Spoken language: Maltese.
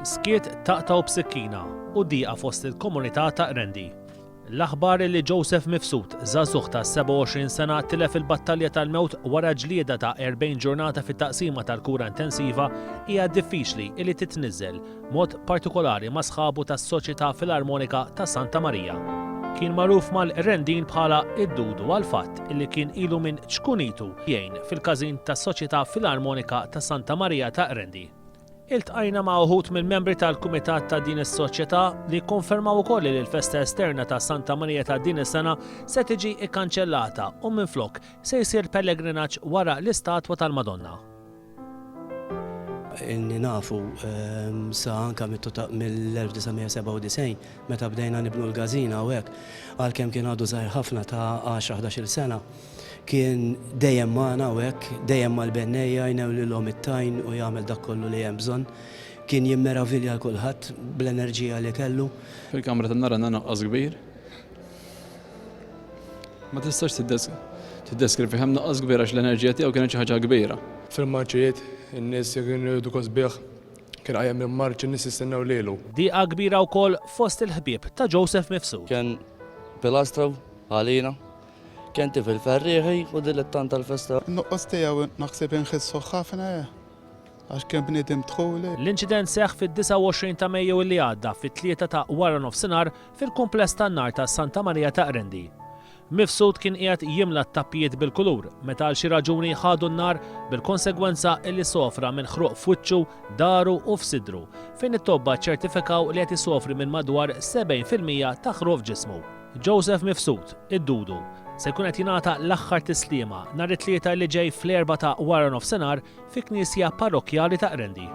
Skiet taqtgħu b'sikkina u dieqa fost il-komunità ta' Qrendi. L-aħbar li Joseph Mifsud, żagħżugħ ta' 27 sena tilef il-battalja tal-mewt wara ġlieda ta' 40 ġurnata fit-taqsima tal-kura intensiva hija diffiċli li titniżżel, mod partikolari ma' sħabu tas-Soċjetà Filarmonika ta' Santa Marija. Kien magħruf mal-Qrendin bħala d-Dudu għall-fatt li kien ilu minn ċkunitu jgħin fil-każin tas-Soċjetà Filarmonika ta' Santa Marija ta' Qrendi. Iltqajna ma' uħud mill-membri tal-kumitat ta' din is-soċjetà li kkonfermaw ukoll li l-festa esterna ta' Santa Marija ta' din is-sena se tiġi kkanċellata u minflok se jsir pellegrinaġġ wara l-istatwa tal-Madonna. Ilni nafu sa anke mill-1997 meta bdejna nibnu l-każin hawnhekk, għalkemm kien għadu żgħir ħafna ta' għaxra ħdax-il sena. Kien dejjem magħna hawnhekk, dejjem mal-bennejja, jnewlilhom it-tajn u jagħmel dak kollu li hemm bżonn. Kien jimmeravilja 'l kulħadd bl-enerġija li kellu. Fil-kamra tan-nar għandna nuqqas kbir. Ma tistax tiddeskrivi hemm nuqqas kbir għax l-enerġija tiegħu kienet xi ħaġa kbira. Fil-marċijiet, in-nies kienu jieħdu gost bih, kien qajjem minn marċ in-nies jistennew lilu. Dieqa kbira wkoll fost il-ħbieb ta' Joseph Mifsud. Kien pilastru għalina. Kien tifel ferrieħi u dilettant tal-festa. In-nuqqas tiegħu naħseb inħissuh ħafna għax kien bniedem dħuli. L-inċident seħħ fid-29 ta' Mejju li għadda fit-tlieta ta' waranofsinhar fil-kumpless tan-nar ta' Santa Marija ta' Qrendi. Mifsud kien qiegħed jimla t-tappijiet bil-kulur meta għal xi raġuni ħadu n-nar bil-konsegwenza illi sofra minn ħruq f'wiċċu, dahru u f'sidru, fejn it-tobba ċċertifikaw li qed isofri minn madwar 70% ta' ħruq f'ġismu. Joseph Mifsud, id-Dudu, se jkun qed jingħata l-aħħar tislima nhar it-Tlieta li ġej fl-erbgħa ta' waranofsinhar fi Knisja Parrokkjali ta' Qrendi.